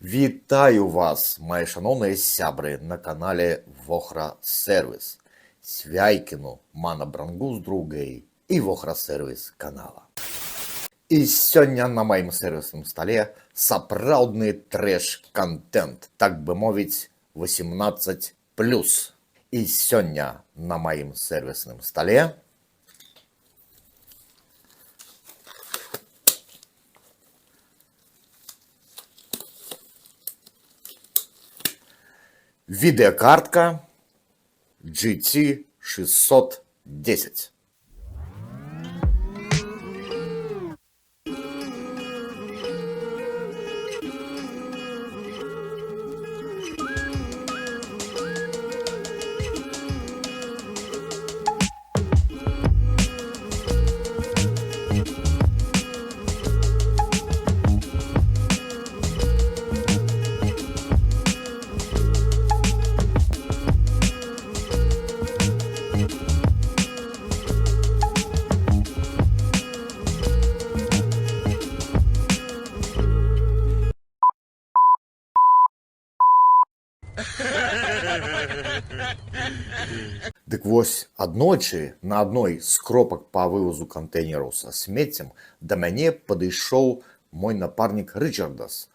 Вітаю вас, мае шаноўныя сябры, на канале Вохра Сервіс. Свяйкіну Мана Брангу з другай і Вохра Сервіс канала. І сёння на маім сэрвісным стале сапраўдны трэш-кантэнт, так бы мовіць, 18+. І сёння на маім сэрвісным стале відэакартка GT 610. Дык вось, аднойчы на адной з кропак па вывозу кантэйнераў са смеццем да мяне падышоў мой напарнік Рычардас,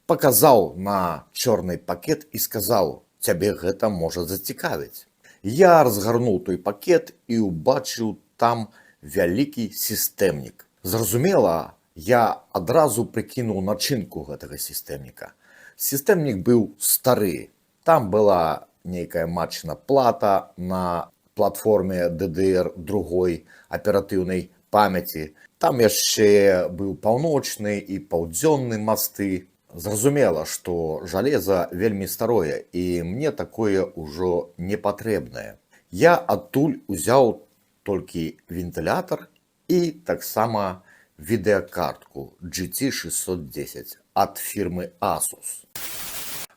паказаў на чорны пакет і сказаў: «Цябе гэта можа зацікавіць». Я разгарнуў той пакет і ўбачыў там вялікі сістэмнік. Зразумела, я адразу прыкінуў начынку гэтага сістэмніка. Сістэмнік быў стары. Там была нейкая матчына плата на платформе DDR другой аператыўнай памяці. Там яшчэ быў паўночны і паўдзённы масты. Зразумела, што жалеза вельмі старое і мне такое ўжо не патрэбнае. Я адтуль узяў толькі вентылятар і таксама відэакартку GT 610 ад фірмы Asus.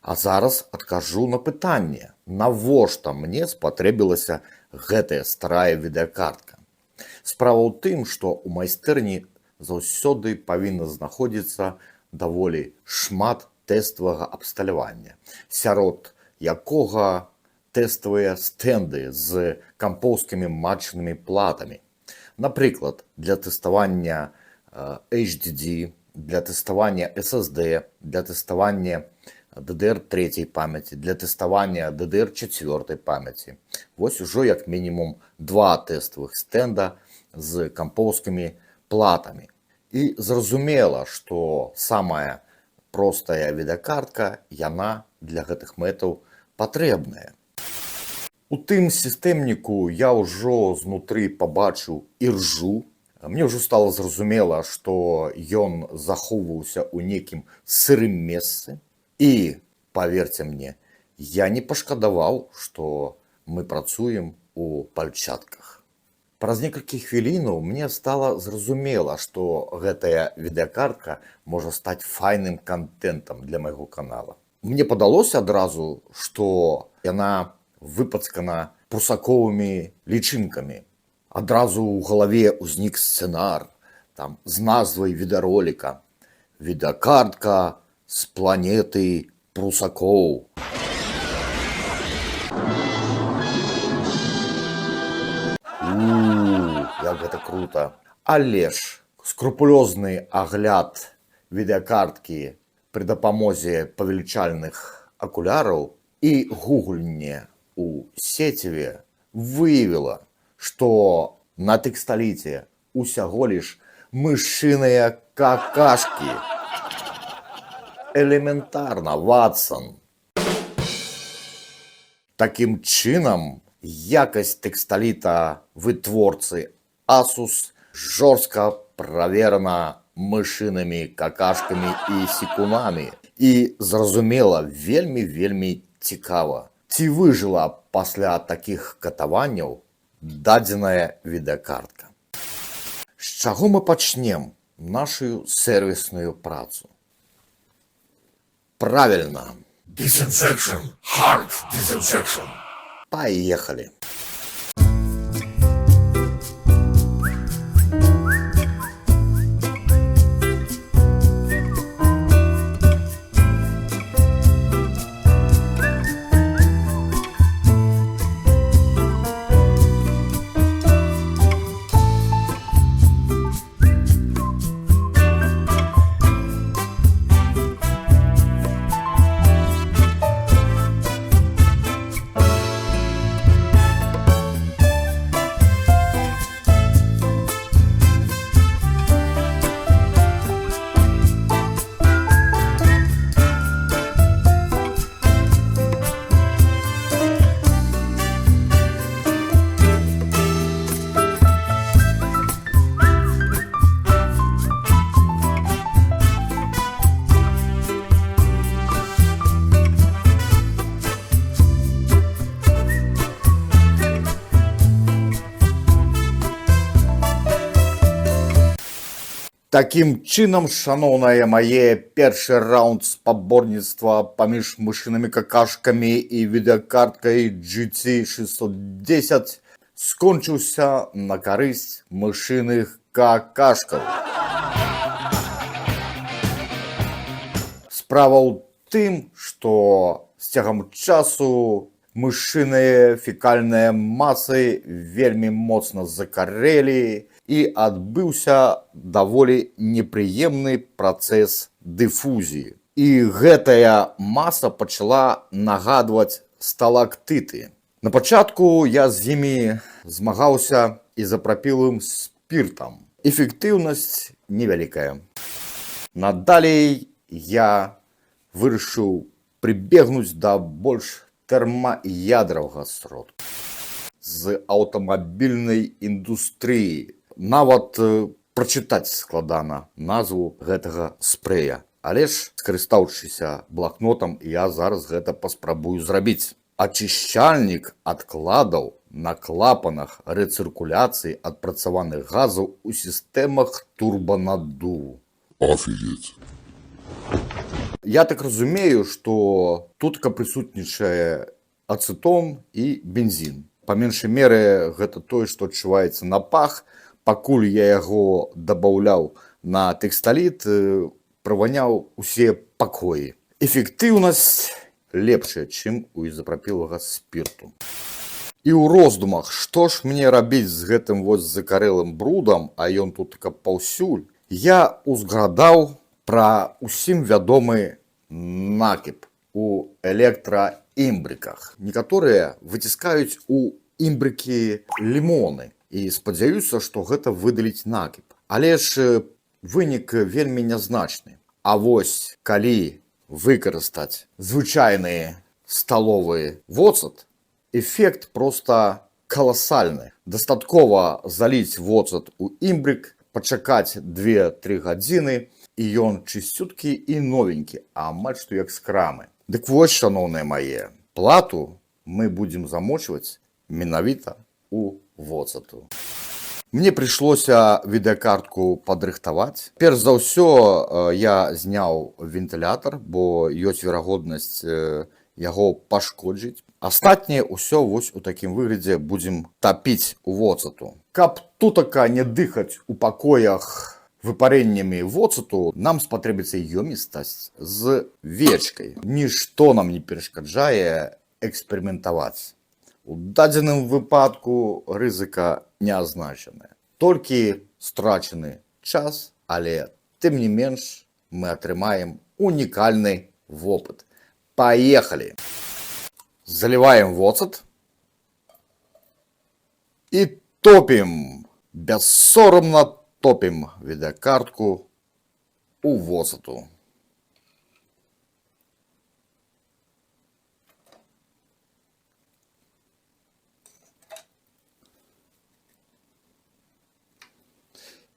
А зараз адкажу на пытанне, навошта мне спатрэбілася гэтая старая відэакартка. Справа ў тым, што ў майстэрні заўсёды павінна знаходзіцца даволі шмат тэставага абсталявання, сярод якога тэставыя стэнды з кампоўскімі матчынымі платамі. Напрыклад, для тэставання HDD, для тэставання SSD, для тэставання DDR третьей памяти, для тэставання DDR четвертой памяти. Вось ужо як мінімум два тэставых стэнда з кампоўскімі платамі. І зразумела, што самая простая відэакартка, яна для гэтых мэтаў патрэбная. У тым сістэмніку я ўжо знутры пабачыў іржу. Мне ўжо стала зразумела, што ён захоўваўся ў нейкім сырым месцы. І, паверце мне, я не пашкадаваў, што мы працуем у пальчатках. Праз некалькі хвілінаў мне стала зразумела, што гэтая відэакартка можа стаць файным кантэнтам для майго канала. Мне падалося адразу, што яна выпацкана прусаковымі лічынкамі. Адразу ў галаве ўзнік сцэнар там з назвай відэароліка «Відэакартка з планеты прусакоў». Як гэта круто. Але ж скрупулёзны агляд відэакарткі пры дапамозе павелічальных акуляраў і гугленне у сеціве выявіла, што на тэксталіце усяго лишь мышыныя какашкі. Элементарна, Ватсон. Такім чынам, якасць тэксталіта вытворцы Asus жорстка праверана мышынымі какашкамі і сікунамі. І зразумела, вельмі-вельмі цікава, ці выжыла пасля такіх катаванняў дадзеная відэакартка. З чаго мы пачнем нашу сэрвісную працу? Правильно. Disinfection. Hard disinfection. Поехали. Такім чынам, шаноўныя мае, першы раунд спаборніцтва паміж мышынымі какашкамі і відэакарткай GT 610 скончыўся на карысць мышыных какашкаў. Справа ў тым, што з цягам часу мышыныя фекальныя масы вельмі моцна закарэлі, і адбыўся даволі непрыемны працэс дыфузіі. І гэтая маса пачала нагадваць сталактыты. На пачатку я з імі змагаўся ізапрапілавым спіртам. Эфектыўнасць невялікая. Надалей я вырашыў прыбегнуць да больш тэрмаядравага сродку з аўтамабільнай індустрыі. Нават прачытаць складана назву гэтага спрэя. Але ж, скарыстаўшыся блакнотам, я зараз гэта паспрабую зрабіць. Ачышчальнік адкладаў на клапанах рэцыркуляцыі адпрацаваных газаў у сістэмах турбанаддуву. Офигеть. Я так разумею, што тутка прысутнічае ацэтон і бензін. Па меншай меры, гэта тое, што адчуваецца на пах. Пакуль я яго дабаўляў на тэксталіт, праваняў усе пакоі. Эфектыўнасць лепшая, чым у ізапрапілавага спірту. І ў роздумах, што ж мне рабіць з гэтым вось закарэлым брудам, а ён тут паўсюль, я узгадаў пра усім вядомы накіп у электраімбрыках. Некаторыя выціскаюць у імбрыкі лімоны і спадзяюцца, што гэта выдаліць накіп. Але ж вынік вельмі нязначны. А вось калі выкарыстаць звычайны сталовы воцат, эфект проста каласальны. Дастаткова заліць воцат у імбрык, пачакаць 2-3 гадзіны, і ён чысцюткі і новенькі, амаль што як з крамы. Дык вось, шаноўныя мае, плату мы будзем замочваць менавіта у воцату. Мне прыйшлося відэакартку падрыхтаваць. Перш за ўсё, я зняў вентылятар, бо ёсць верагоднасць яго пашкоджыць. Астатняе ўсё вось у такім выглядзе будзем тапіць у воцату. Каб тутака не дыхаць у пакоях выпарэннямі воцату, нам спатрэбіцца ёмістасць з вечкай. Нішто нам не перашкаджае эксперыментаваць. У дадзеным выпадку рызыка не азначаная. Толькі страчаны час, але тым не менш мы атрымаем унікальны вопыт. Паехалі! Заливаем воцат і топім, бессорамна топім відэакартку у воцату.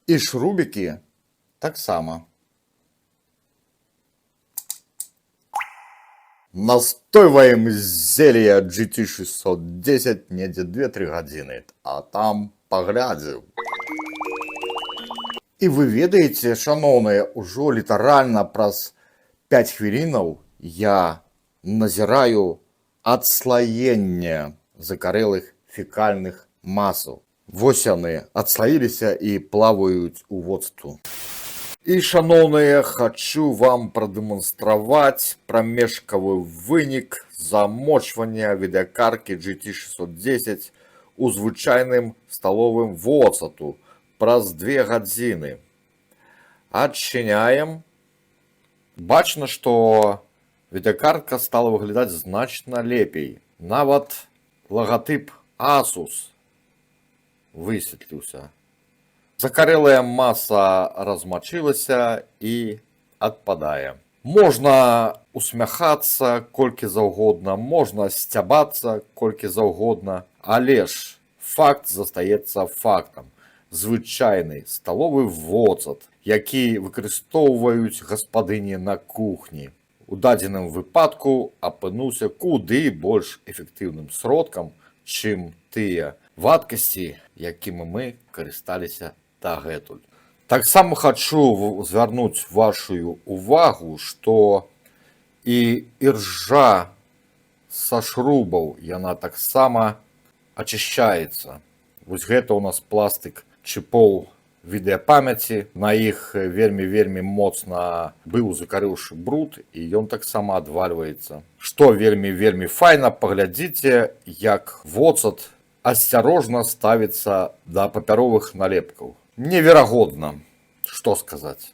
І шрубікі таксама. Настойваем зелье GT 610 недзе 2-3 гадзіны, а там паглядзім. І вы ведаеце, шаноўныя, ужо літаральна праз 5 хвілінаў я назіраю адслаенне закарэлых фекальных масаў. Вось яны адслаіліся і плаваюць у воцту. І, шаноўныя, хачу вам прадэманстраваць прамежкавы вынік замочвання відэакарткі GT 610 у звычайным сталовым воцату праз 2 гадзіны. Адчыняем. Бачна, што відэакартка стала выглядаць значна лепей. Нават лагатып Asus высветліўся. Закарэлая маса размачылася і адпадае. Можна усмяхацца колькі заўгодна, можна сцябацца колькі заўгодна, але ж факт застаецца фактам. Звычайны сталовы воцат, які выкарыстоўваюць гаспадыні на кухні, у дадзеным выпадку апынуўся куды больш эфектыўным сродкам, чым тыя вадкасці, якімі мы карысталіся дагэтуль. Таксама хачу звярнуць вашу увагу, што і іржа са шрубаў, яна таксама ачышчаецца. Вось гэта у нас пластык чыпоў відэапамяці, на іх вельмі, вельмі моцна быў закарэўшы бруд, і ён таксама адвальваецца. Што вельмі, вельмі файна, паглядзіце, як воцат асцярожна ставіцца да папяровых налепкаў. Неверагодна, што сказаць.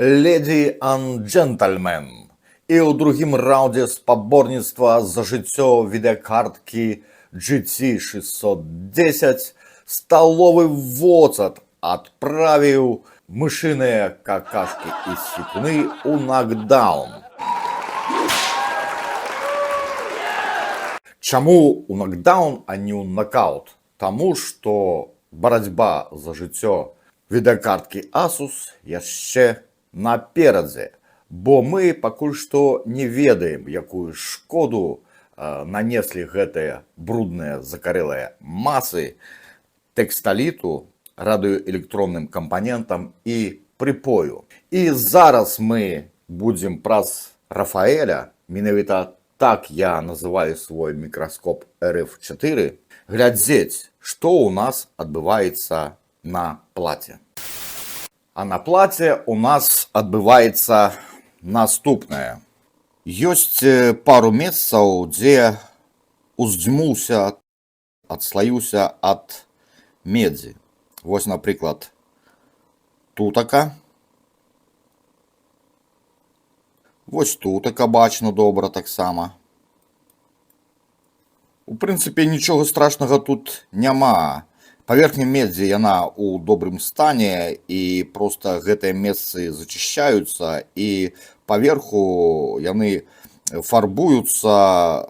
Ladies and gentlemen, і ў другім раўндзе спаборніцтва за жыццё відэакарткі GT 610 сталовы воцат адправіў мышыныя какашкі і сікуны ў накдаун. Чаму ў накдаун, а не ў накаут? Таму што барацьба за жыццё відэакарткі Asus яшчэ наперадзе, бо мы пакуль што не ведаем, якую шкоду нанеслі гэтыя брудныя закарэлыя масы тэксталіту, радыёэлектронным кампанентам і прыпою. І зараз мы будзем праз Рафаэля, менавіта так я называю свой мікраскоп RF4, глядзець, што ў нас адбываецца на плаце. А на плаце у нас адбываецца наступнае. Ёсць пару месцаў, дзе уздзьмуўся, адслаюся ад медзі. Вось, напрыклад, тутака. Вось тутака бачна добра таксама. У прынцыпе, нічога страшнага тут няма. Паверхня медзі, яна ў добрым стане, і проста гэтыя месцы зачышчаюцца, і паверху яны фарбуюцца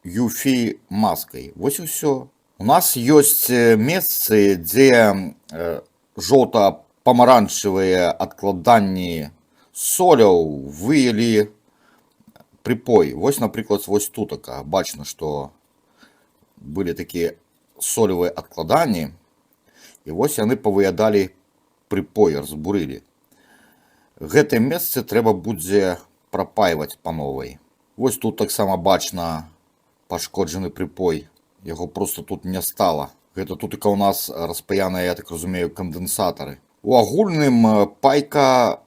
UV маскай. Вось і ўсё. У нас ёсць месцы, дзе жоўта-памаранчавыя адкладанні соляў выелі прыпой. Вось, напрыклад, вось тутака. Бачна, што былі такія солевыя адкладанні, і вось яны павыядалі прыпой, разбурылі. Гэтае месца трэба будзе прапайваць па новай. Вось тут таксама бачна пашкоджаны прыпой. Яго проста тут не стала. Гэта тутака ў нас распаяныя, я так разумею, кандэнсатары. У агульным пайка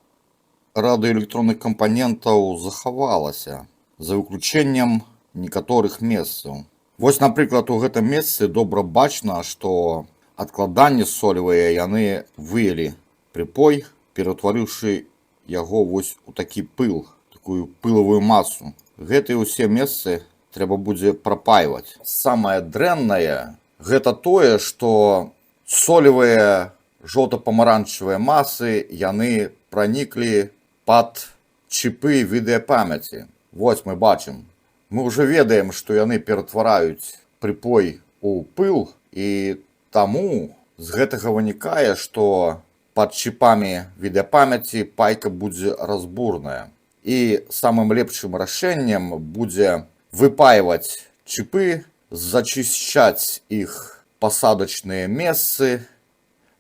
радыёэлектронных кампанентаў захавалася, за выключэннем некаторых месцаў. Вось, напрыклад, у гэтым месцы добра бачна, што адкладанні солевыя, яны выелі прыпой, пераўтварыўшы яго вось у такі пыл, такую пылавую масу. Гэтыя ўсе месцы трэба будзе прапайваць. Самае дрэннае гэта тое, што солевыя жоўта-памаранчавыя масы, яны праніклі пад чыпы відэапамяці. Вось мы бачым. Мы ўжо ведаем, што яны ператвараюць прыпой у пыл, і таму з гэтага вынікае, што пад чыпамі відэапамяці пайка будзе разбурная. І самым лепшым рашэннем будзе выпайваць чыпы, зачышчаць іх пасадачныя месцы,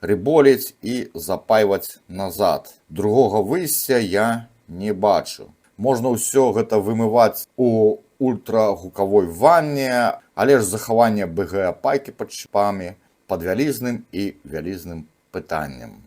рыболіць і запайваць назад. Другога выйсця я не бачу. Можна ўсё гэта вымываць у ультрагукавой ванне, але ж захаванне БГ пайкі пад чыпамі пад вялізным і вялізным пытаннем.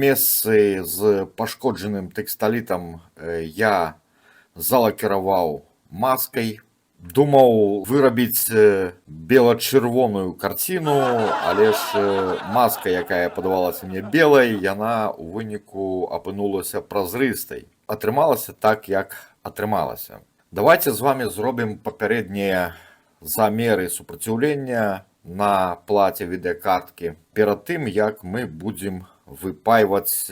Месцы з пашкоджаным тэксталітам я залакіраваў маскай. Думаў вырабіць бела-чырвоную карціну, але ж маска, якая падавалася мне белай, яна ў выніку апынулася празрыстай. Атрымалася так, як атрымалася. Давайте з вами зробім папярэднія замеры супраціўлення на плаце відэакарткі перад тым, як мы будзем выпайваць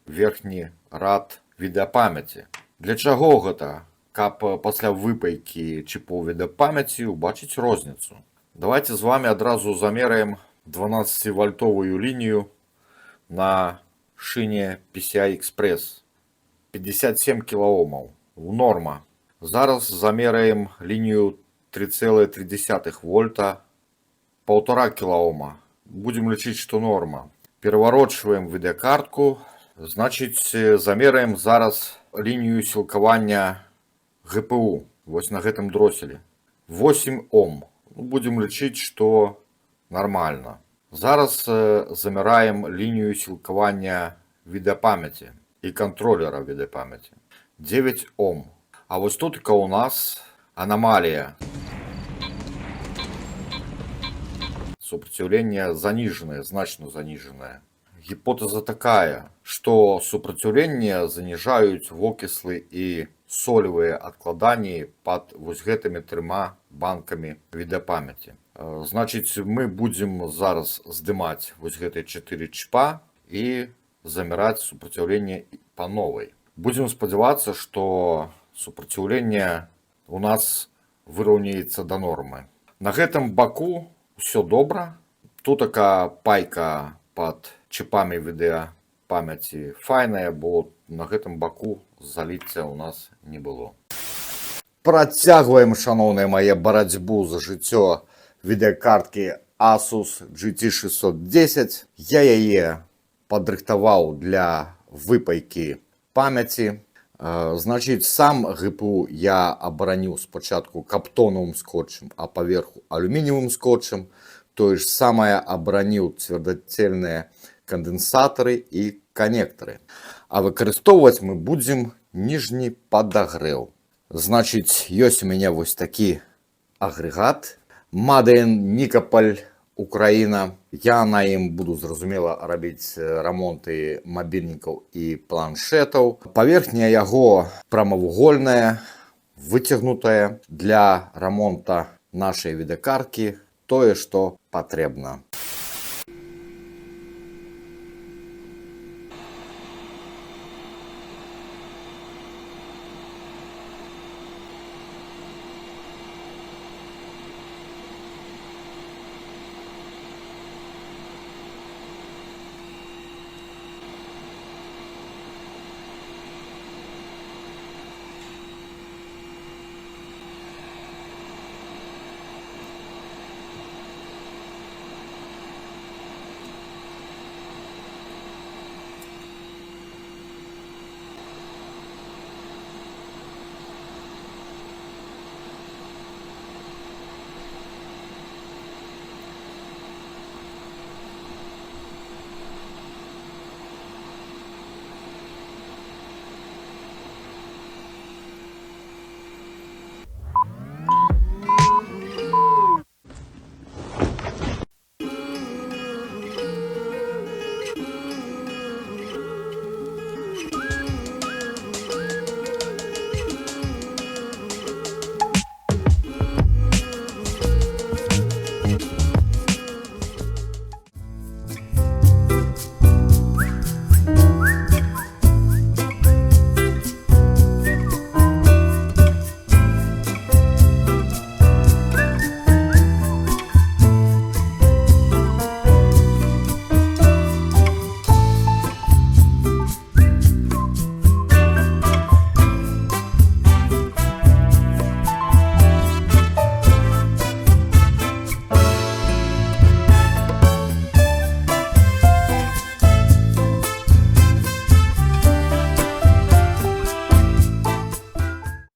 верхні рад відэапамяці. Для чаго гэта? Каб пасля выпайкі чыпоў відэапамяці ўбачыць розніцу. Давайте з вами адразу замераем 12-вольтовую лінію на шыне PCI Express. 57 кілоомаў. Норма. Зараз замераем лінію 3,3 вольта, 1,5 кілоома. Будзем лічыць, што норма. Пераварочваем відэакартку. Значыць, замераем зараз лінію сілкавання ГПУ. Вось на гэтым дроселе. 8 Ом. Ну, будзем лічыць, што нармальна. Зараз замяраем лінію сілкавання відэапамяці і кантролера відэапамяці. 9 Ом. А вось тут у нас аномалія. Супраціўленне заніжанае, значна заніжанае. Гіпотэза такая, што супраціўленне заніжаюць вокіслы і солевыя адкладанні пад вось гэтымі трыма банкамі відэапамяці. Значыць, мы будзем зараз здымаць вось гэтыя чатыры чіпа і замяраць супраціўленне па новай. Будзем спадзявацца, што супраціўленне у нас выраўняецца да нормы. На гэтым баку ўсё добра. Тут такая пайка пад чыпамі відэапамяці файная, бо на гэтым баку заліцця ў нас не было. Працягваем, шаноўныя мае, барацьбу за жыццё відэакарткі Asus GT610. Я яе падрыхтаваў для выпайкі памяці. Значыць, сам ГПУ я абараніў спачатку каптонавым скотчам, а паверху алюмініевым скотчам. Тое ж самае абараніў цвердацельныя кандэнсатары і канектары. А выкарыстоўваць мы будзем ніжні падагрэў. Значыць, ёсць у мяне вось такі агрэгат Made in Нікополь, Украіна. Я на ім буду, зразумела, рабіць рамонты мабільнікаў і планшетаў. Паверхня яго прамавугольная, выцягнутая для рамонта нашай відэакарткі тое, што патрэбна.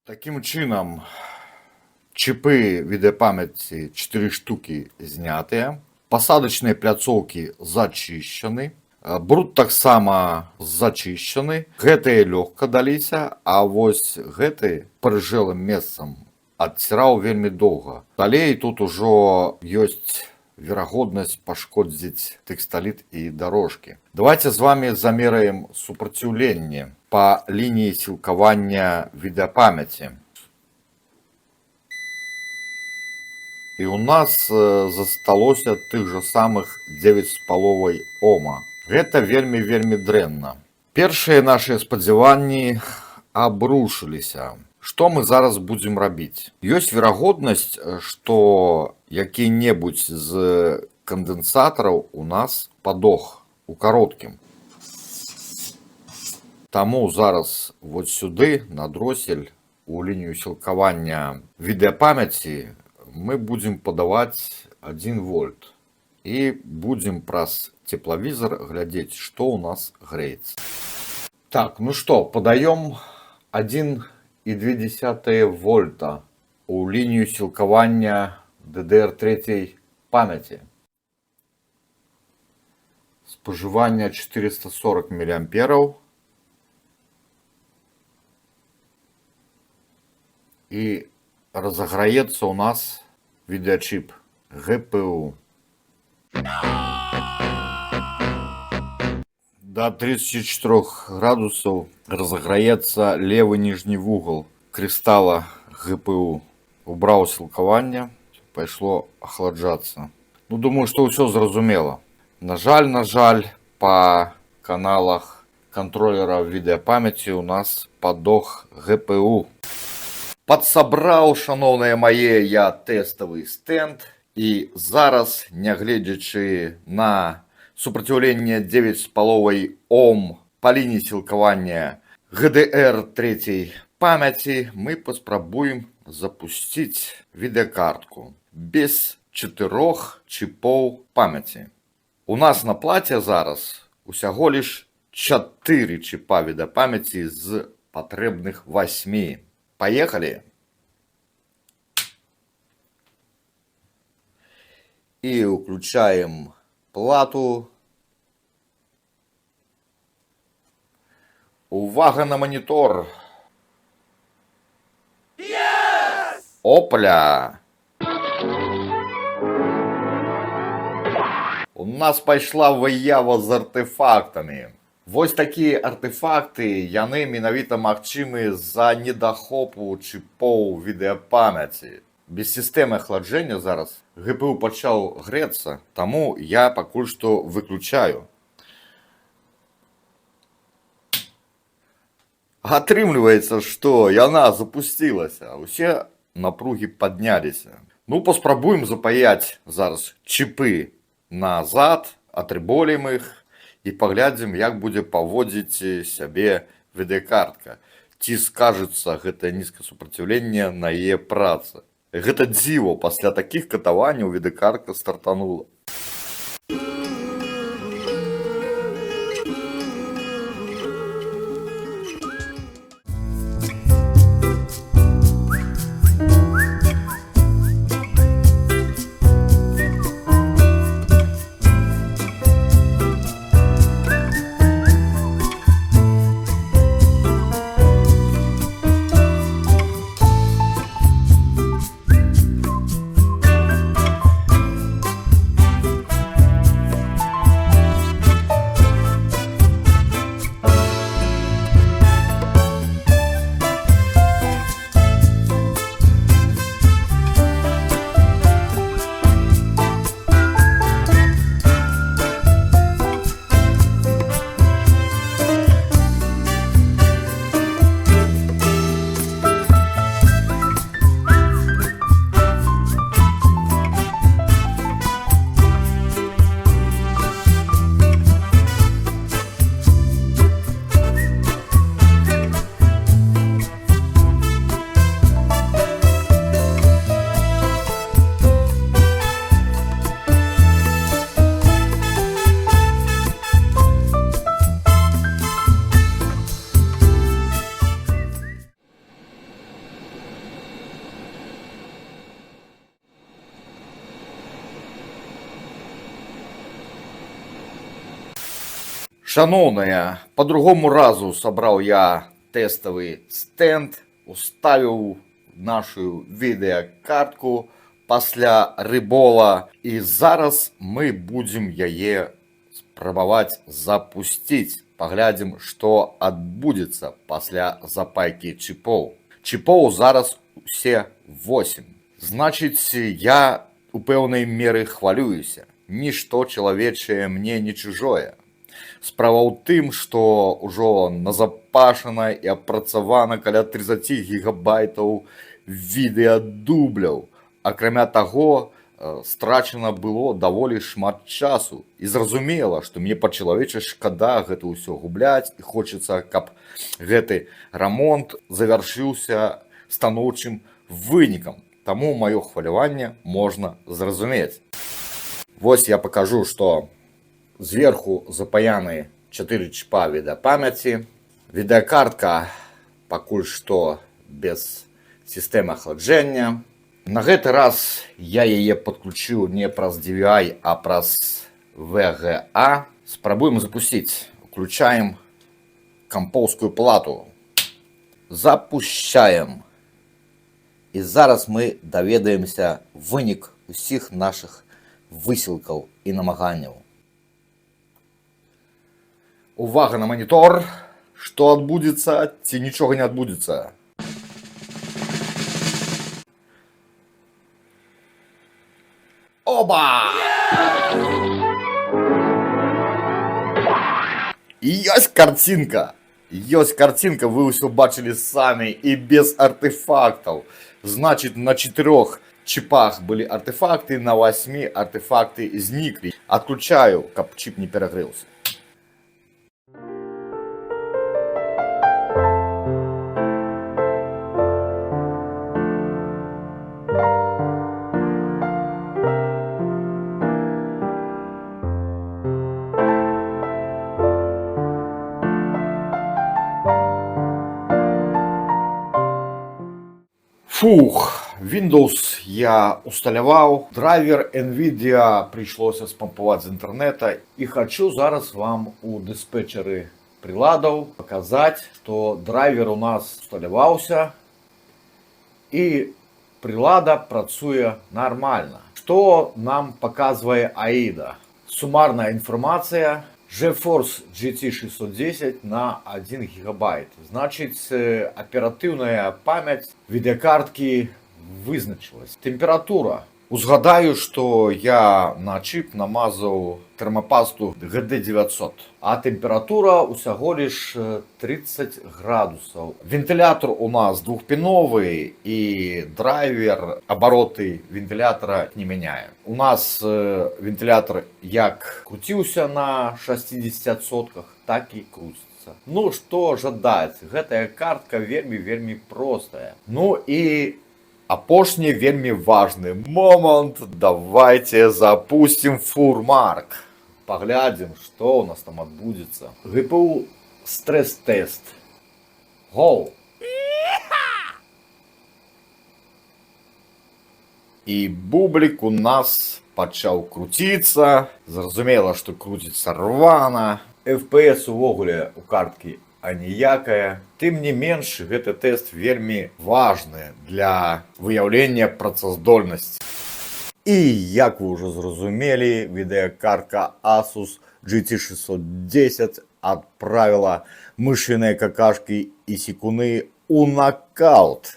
Такім чынам, чыпы відэапамяці 4 штукі знятыя, пасадачныя пляцоўкі зачышчаны, бруд таксама зачышчаны, гэтыя лёгка даліся, а вось гэты прыжэлым месцам адціраў вельмі доўга. Далей тут ужо ёсць верагоднасць пашкодзіць тэксталіт і дарожкі. Давайте з вами замераем супраціўленне па лініі сілкавання відэапамяці. І у нас засталося тых жа самых 9,5 ома. Гэта вельмі-вельмі дрэнна. Першыя нашыя спадзяванні абрушыліся. Што мы зараз будзем рабіць? Ёсць верагоднасць, што які-небудзь з кандэнсатараў у нас падох у кароткім. Таму зараз вот сюды, на дросель, у лінію сілкавання відэапамяці мы будзем падаваць 1 вольт. І будзем праз цеплавізар глядзець, што ў нас грэецца. Так, ну што, падаём 1,2 вольта у лінію сілкавання DDR3 памяці. Спажыванне 440 міліампераў. І разогреется у нас видеочип ГПУ. До 34 градусов разогреется левый нижний угол кристалла ГПУ. Убрал силкование, пошло охлаждаться. Ну, думаю, что все зразумела. На жаль, по каналах контроллера видеопамяти у нас подох ГПУ. Падсабраў, шаноўныя мае, я тэставы стэнд. І зараз, нягледзячы на супраціўленне 9,5 Ом па лініі сілкавання GDDR3 памяці, мы паспрабуем запусціць відэакартку без 4 чыпоў памяці. У нас на плаце зараз усяго лишь 4 чыпа відэапамяці з патрэбных 8. Поехали! И включаем плату. Увага на монитор! Yes! Опля! У нас пайшла выява з артэфактамі. Вось такія артэфакты, яны менавіта магчымы з-за недахопу чыпоў відэапамяці. Без сістэмы охлаждения зараз ГПУ пачаў грэцца, таму я пакуль што выключаю. Атрымліваецца, што яна запусцілася, усе напругі падняліся. Ну, паспрабуем запаяць зараз чыпы назад, атрыболім іх і паглядзім, як будзе паводзіць сябе відэакартка. Ці скажацца гэтае нізкае супраціўленне на яе працы. Гэта дзіва, пасля такіх катаванняў відэакартка стартанула. Шаноўныя, по другому разу сабраў я тэставы стэнд, уставіў нашу відэакартку пасля рыбола, і зараз мы будзем яе спрабаваць запусціць. Паглядзім, што адбудзецца пасля запайкі чыпоў. Чыпоў зараз усе 8. Значыць, я у пэўнай меры хвалююся. Нішто чалавечае мне не чужое. Справа ў тым, што ўжо назапашана і апрацавана каля 30 гігабайтаў відэадубляў. Акрамя таго, страчана было даволі шмат часу. І зразумела, што мне па-чалавечы шкада гэта ўсё губляць і хочацца, каб гэты рамонт завяршыўся станоўчым вынікам. Таму маё хваляванне можна зразумець. Вось я пакажу, што зверху запаяны 4 чіпа відэапамяці. Відэакартка пакуль што без сістэмы охлаждения. На гэты раз я яе падключыў не праз DVI, а праз VGA. Спрабуем запусціць. Уключаем кампоўскую плату. Запущаем. І зараз мы даведаемся вынік усіх нашых высілкаў і намаганняў. Увага на манітор. Што адбудзецца, ці нічога не адбудзецца? Оба! І ёсць карцінка. Ёсць карцінка, вы ўсё бачылі самі і без артэфактаў. Значыць, на 4 чипах былі артэфакты, на 8 артэфакты зніклі. Адключаю, каб чып не перагрэўся. Фух, Windows я усталяваў, драйвер Nvidia прыйшлося спампаваць з інтэрнэта, і хачу зараз вам у дыспетчары прыладаў паказаць, што драйвер у нас усталяваўся і прылада працуе нармальна. Што нам паказвае AIDA? Сумарная інфармацыя GeForce GT 610 на 1 гігабайт. Значыць, аператыўная памяць відэакарткі Вызначылась. Тэмпература. Узгадаю, што я на чып намазаў тэрмапасту GD900, а тэмпература ўсяго лишь 30 градусаў. Вентылятор у нас двухпіновы, і драйвер абароты вентылятара не мяняе. У нас вентылятор як круціўся на 60%, так і круціцца. Ну што жадаць, гэтая картка вельмі, вельмі простая. Ну і апошні вельмі важны момант. Давайте запустим Фурмарк. Паглядзім, што у нас там адбудзецца. ГПУ стресс-тест. Гоу! І бублік у нас пачаў круціцца. Зразумела, што круціцца рвана. FPS увогуле у карткі аніякая. Тым не менш, гэты тэст вельмі важны для выяўлення працаздольнасці. І як вы ўжо зразумелі, відэакартка Asus GT610 адправіла мышыныя какашкі і сікуны ў накаут.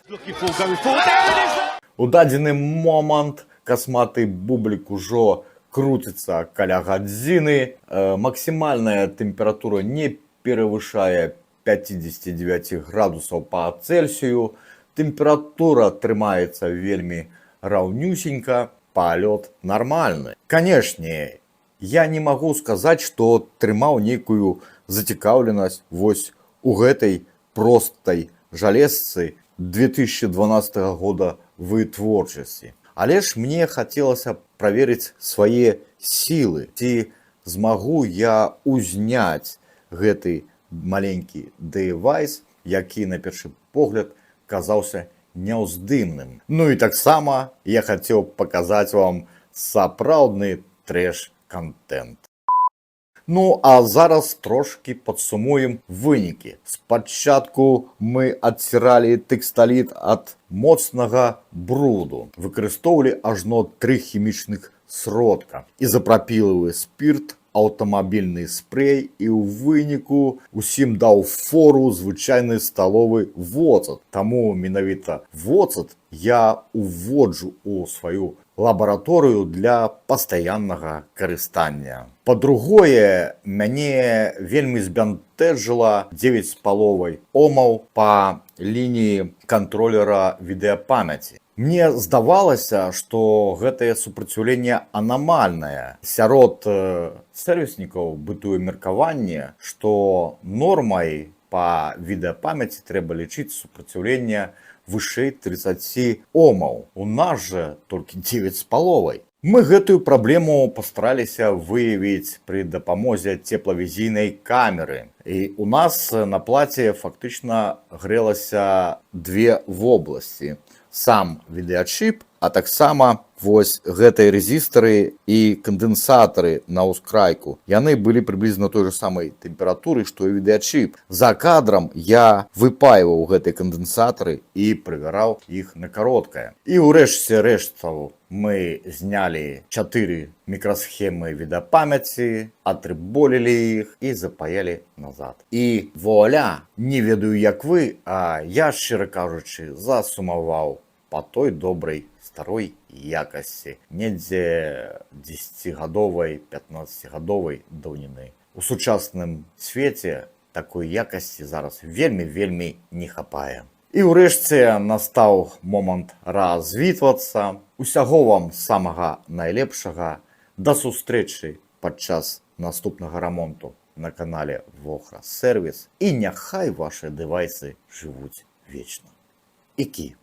У дадзены момант касматы бублік ужо круціцца каля гадзіны. Максімальная тэмпература не перавышае 59 градусаў па Цельсію. Тэмпература трымаецца вельмі раўнюсенька, палёт нармальны. Канешне, я не магу сказаць, што трымаў нейкую зацікаўленасць вось у гэтай простай жалезцы 2012 года вытворчасці. Але ж мне хацелася праверыць свае сілы, ці змагу я узняць гэты маленькі дэвайс, які на першы погляд казаўся няўздымным. Ну і таксама я хацеў паказаць вам сапраўдны трэш-кантэнт. Ну а зараз трошкі падсумуем вынікі. Спачатку мы адціралі тэксталіт ад моцнага бруду. Выкарыстоўвалі ажно тры хімічных сродка: ізапрапілавы спірт, аўтамабільны спрэй і ў выніку усім даў фору звычайны сталовы воцат. Таму менавіта воцат я уводжу ў сваю лабараторыю для пастаяннага карыстання. Па-другое, мяне вельмі збянтэжыла 9,5 омаў па лініі кантролера відэапамяці. Мне здавалася, што гэтае супраціўленне анамальнае. Сярод сэрвіснікаў бытуе меркаванне, што нормай па відэапамяці трэба лічыць супраціўленне вышэй 30 омаў. У нас жа толькі 9,5. Мы гэтую праблему пастараліся выявіць пры дапамозе цеплавізійнай камеры. І у нас на плаце фактычна грэлася две вобласці: сам відэачып, а таксама вось гэтыя рэзістары і кандэнсатары на ўскрайку. Яны былі прыблізна той же самай тэмпературы, што і відэачып. За кадрам я выпайваў гэтыя кандэнсатары і правяраў іх на кароткае. І ўрэшце рэштаў мы знялі чатыры мікрасхемы відэапамяці, атрыболілі іх і запаялі назад. І вуаля, не ведаю, як вы, а я, шчыра кажучы, засумаваў па той добрай старой якасці, недзе 10гадовай, 15гадовай даўніны. У сучасным свеце такой якасці зараз вельмі, вельмі не хапае. І ўрэшце настаў момант развітвацца. Усяго вам самага найлепшага. Да сустрэчы падчас наступнага рамонту на канале Вохра Сервіс. І няхай вашы дэвайсы жывуць вечна. Ікі.